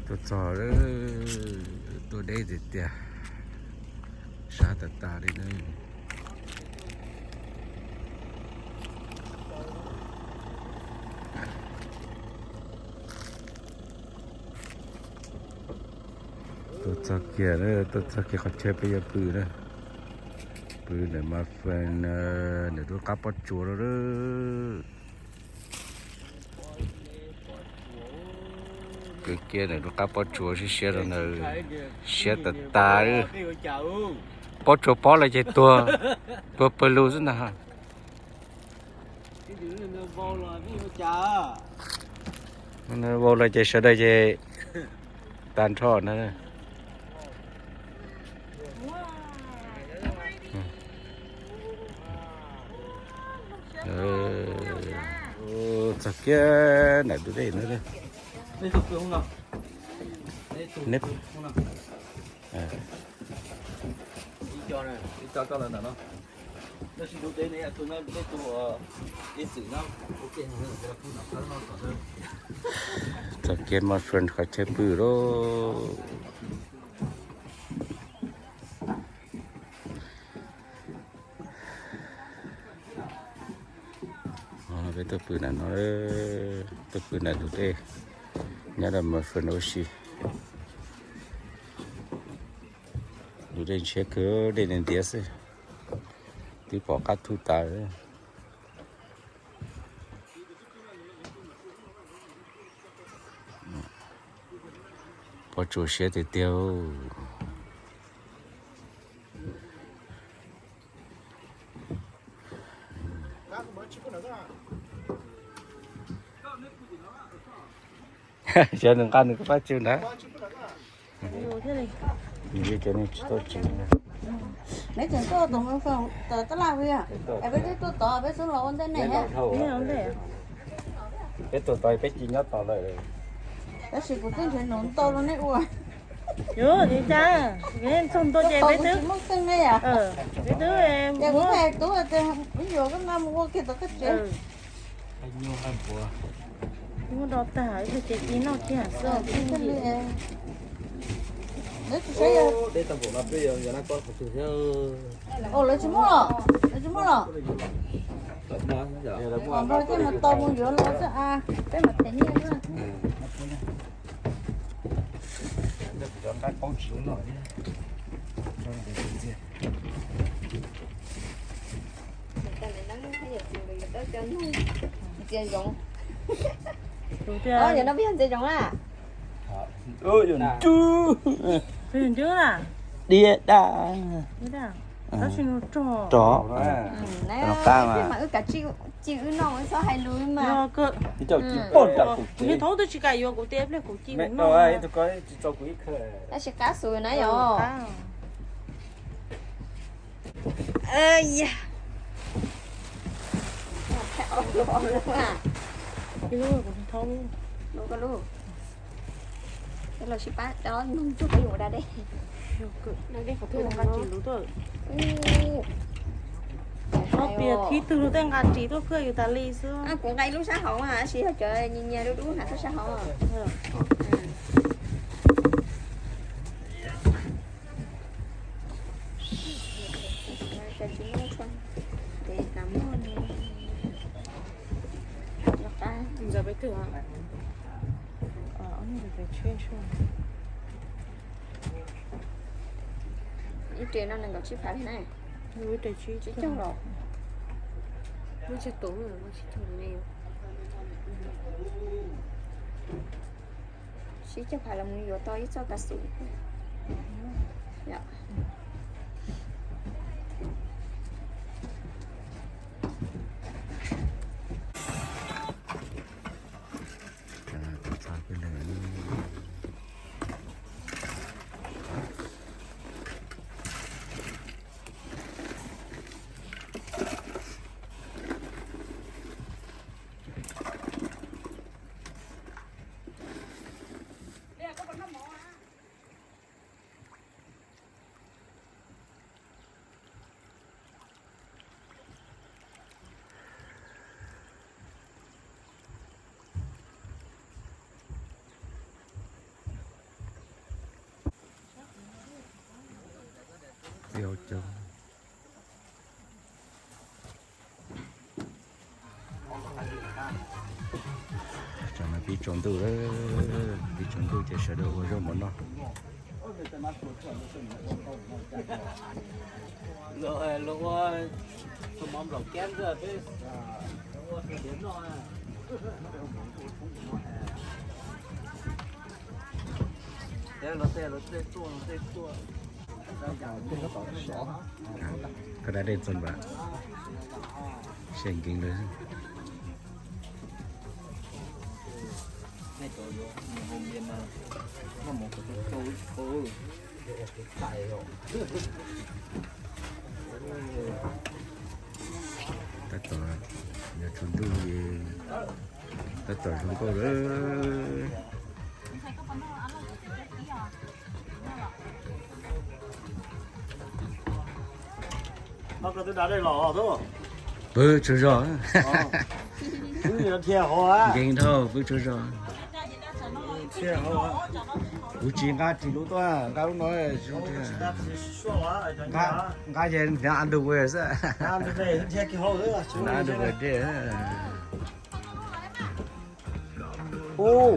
Tuaj txog, tuaj deb tiag tiag, sab tas tas li na. Tuaj txog kiag, tuaj txog kiag qhov chaw peb yuav pw na. Pw ntawm Mas Fes, ntawm lub qab pob tsuas no. Pw kiag ntawm lub qab pob tsuas siab siab rau ntawd, siab tas tas. Pob tsuas pob los ces tuag, tuag pawg lug xwb ntag. Vau los ces sawv daws ces tag nrho na. Txog kiag ntawm tus dej no. Txog kiag Mas Fes qhov chaw pw lawm. Peb tuaj pw ntawm no, tuaj pw ntawm tus dej nyob rau Mas Fes ua si. Tus dej ntshiab kawg, dej ntiav ntiav xwb, twb pom qab thu tas. Pob tsuas siab tiag tiag. Xyov nws nqa nws kuj pab tsw ntag. Nws tsis tau tsw. Neb tseem tuaj tom tab laj li, peb twb tuaj tod, peb xub los ua ntej ne. Peb tuaj tod peb cia nyob tod lawm. Tab sis kuv twb nrhiav num ntau rau neb ua. Yuav li cas, txog ntua ces peb twb tsis muaj teeb ne yom. Peb twb, ces kuv hais tub tias wb yuav koj nqa mus ua kiag tom koj tsev. Muab do tag ib pliag ces ci noj kiag xwb. Lawv tsis saib, lawv tsis muaj los, lawv tsis muaj los. Npawg thiaj mus tau mus yuav los xwb a, peb mam them nyiaj xwb. Ntxias zoov. Tus tias, yog no peb yog ntxias zoov na. Tus yog ncwb na. Diab daj. Tab sis nws rog. Rog. Qab mas wb kav tsij ci wb noj wb txhob hais lus mas. Kuv niag thaub twb tsis kam yuav kuv tias pliag kuv ci kuv noj. Tab sis qab xus na yom. Los sis pab nug tug pab yuav da dej. Nqa ris lub tuaj. Ob pias thib twg los tej nqa ris tuaj phwj yus tas li xwb. Kuv nqa ib lub sab hauv mas, tab sis yog cov nyias nyias dub dub hnav tuaj sab hauv. Ib res no nees nkaum tsib phav li na. Tsib caug los? Muaj tsib caug li ne. Tsib caug phav los mus yuav tau ib txoj kav xum. Hauv caug. Tam no pib tsaus ntuj lawm, pib tsaus ntuj ces sawv daws ua zaub mov noj. Koj da dej txog npam, siab nkees lawm. Tab tom yuav tsaus ntuj, tab tom zoo nkauj lawm. Pw tsaug zog. Nkees dhau, pw tsaug zog. Kuv tsis nqa ris lub tuaj, nqa lub no tsis zoo tiag. Nqa ces hnav underwear xwb. Hnav underwear dej. Kuv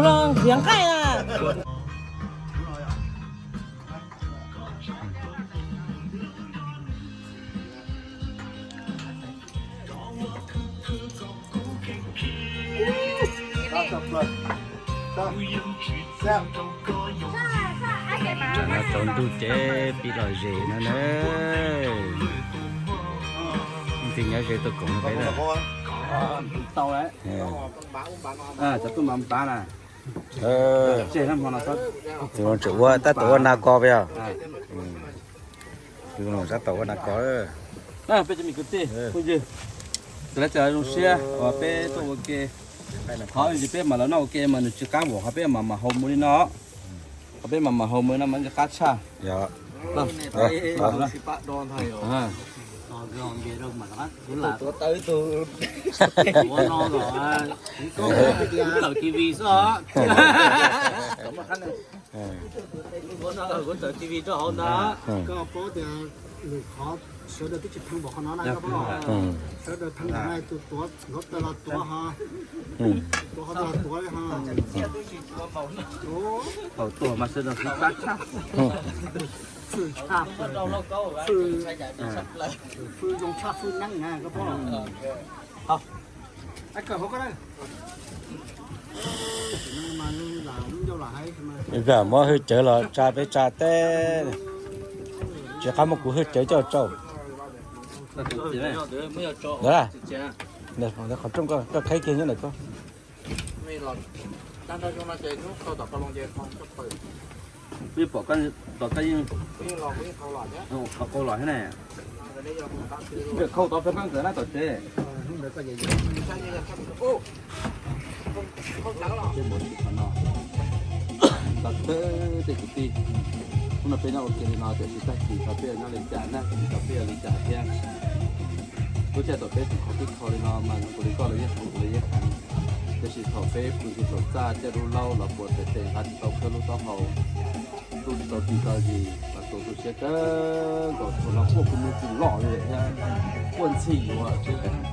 los nqaij na. Tam no tsaus ntuj ces pib lom zem no na. Leej twg nyob ze tuaj koom peb na. Cov tuaj npav npav na. Tseem ua tab tom ua nas kos peb os. Tab tom ua nas kos. Peb cov me kwv tij phooj ywg, txawm lawv txawm zoo siab uas peb tuaj ua ke. Qhov peb mam los noj ua ke mas nws tsis qab vim qhov peb mam mam hau mus li no. Qhov peb mam mam hau mus no mas nws qab tshaj. Kuv tawm T V xwb os. Kuv tawm T V rau hauv ntag. Koj paub tias lwm qhov sawv daws twb tsis thee npaum qhov no na, koj paub. Sawv daws thee na, tus tuav nkauj taw los tuav ho, tuav qhov twg los tuav li ho. Thaum tuaj mas sawv daws qab tshaj, fwj tshaj, fwj zoo tshaj fwj neeb na, koj paub. Ib pliag muab hwj cawv los tsa peb tsa teb, tsis qab muab kuv hwj cawv coj tsau. Qhov rooj koj qhib kiag nyob ntawm koj. Peb pom koj tom koj yeej qhau los thiab ne. Khau tod peb qab ntawd na tom tsev. Tau tej kwv tij, hnub no peb nyob ua ke li no tiam sis tag kis tau peb yuav nyob li cas na, tau peb yuav li cas thiab. Lub caij tom peb tus qhov twb khau li no mas kuv li koj los yeej heev, kuv los yeej heev. Tiam sis thaum peb pw tsis tau txaj, caij lub laub los puas tes tes nqa tsis tau khawb lub taub hau, tu tsis tau tis tau zis, mas tus tu siab kawg nkaus, thaum no quaj kuv mus tsis loj li thiab, quaj ntxhi yuav tsis siab.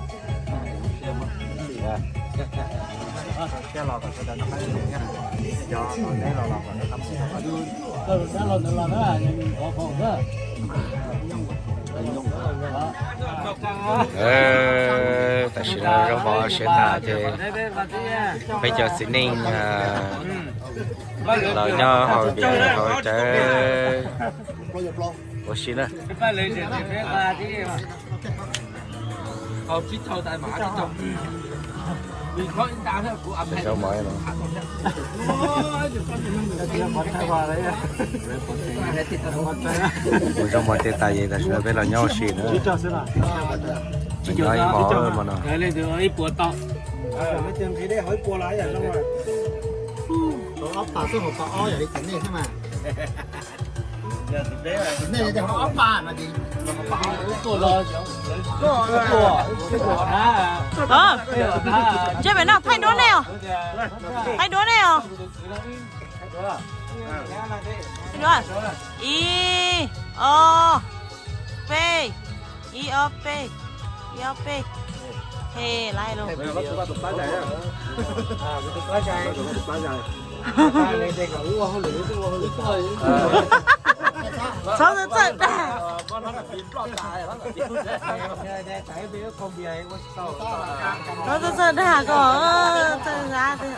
Tam sim no zaub mov siav tas ces peb cov txiv neej los nyob hauv vias hauv cawv ua si na. Zaub mov no. Ua zaub mov tej tas ces tam sim no peb los nyob ua si na. Nyob ib hmos no. Ob pas xwb hauv pas ob yam li cov nej xwb mas. Nej tias hauv ob pas no ces hauv pas ob. Ntshe pem no thaij duab nej os. Thaij duab nej os. Ib, ob, peb. Ib, ob, peb. Ib, ob, peb. He, laiv los. Txhob txawj txawj dag. Txhob txawj txawj dag ko, txawj dag tiag.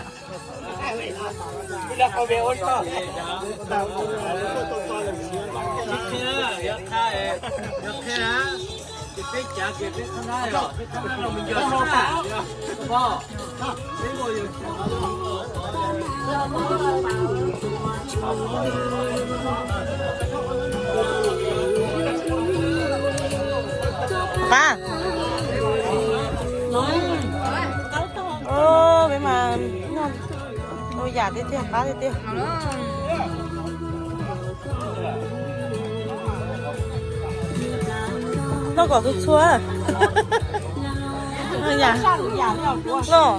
Qab. Peb mas ua yam tiag tiag, qab tiag tiag. Noj kom txhua txhua. Noj.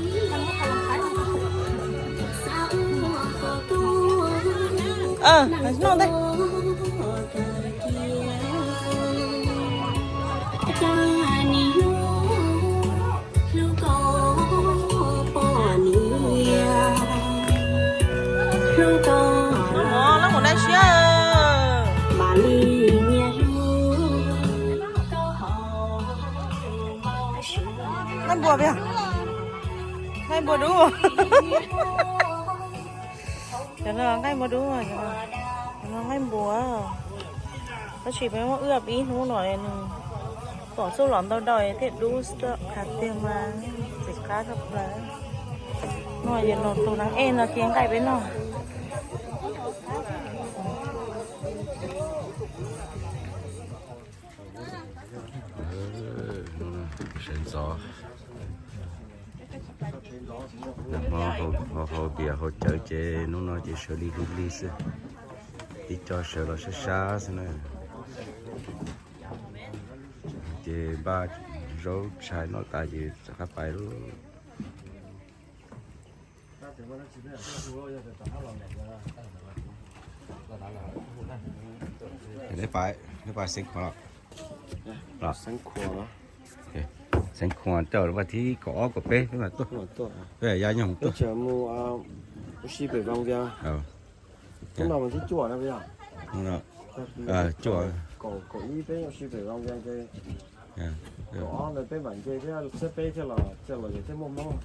Noj ntej. Nqaij npua, nqaij npua dub. Cov no nqaij npua dub, cov no nqaij npua. Tab sis peb muab wb ib hnub no nws pom txuj lom ntau dau thiaj dub xwb, qhov tiag mas txiv qab tshaj plaws. No yog nws tus neeg ej no cia nqaij peb noj. Sawv ntxov. Nag hmo haus haus tias haus cawv ces hnub no ces sawv lig lig lig xwb. Tib co sawv los sab sab xwb na. Ces npaj zaub tshais noj tas ces rov qab pais lawm. Neb pais, neb pais Xeev Khuam los? Xeev Khuam, Xeev Khuam tej zaum vas thib kaum ob kaum peb peb mam tuaj. Peb ya nyob hoov tuaj. Hnub no vas thib cuaj na, cuaj. Kaum ob ntawd peb mam nce thiab, peb thiaj los, thiaj los ces thiaj muaj hmoob.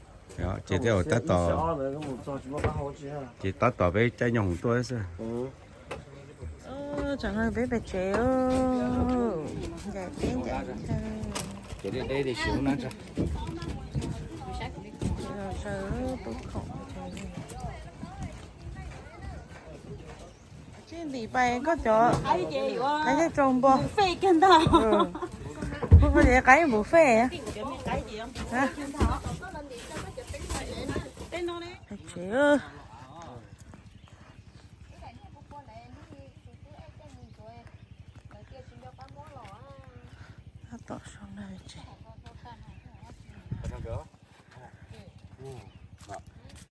Ces thiaj tab tom, ces tab tom peb caij nyob hoov tuaj xwb. Tsam no peb pem tsev, ncaim teb ncaim chaw. Tub khoom. Tsis ntim pais koj cov qaib thiaj tsaus npo. Koj cov qaib buffet. Tsev. Tab tom sau na tsev.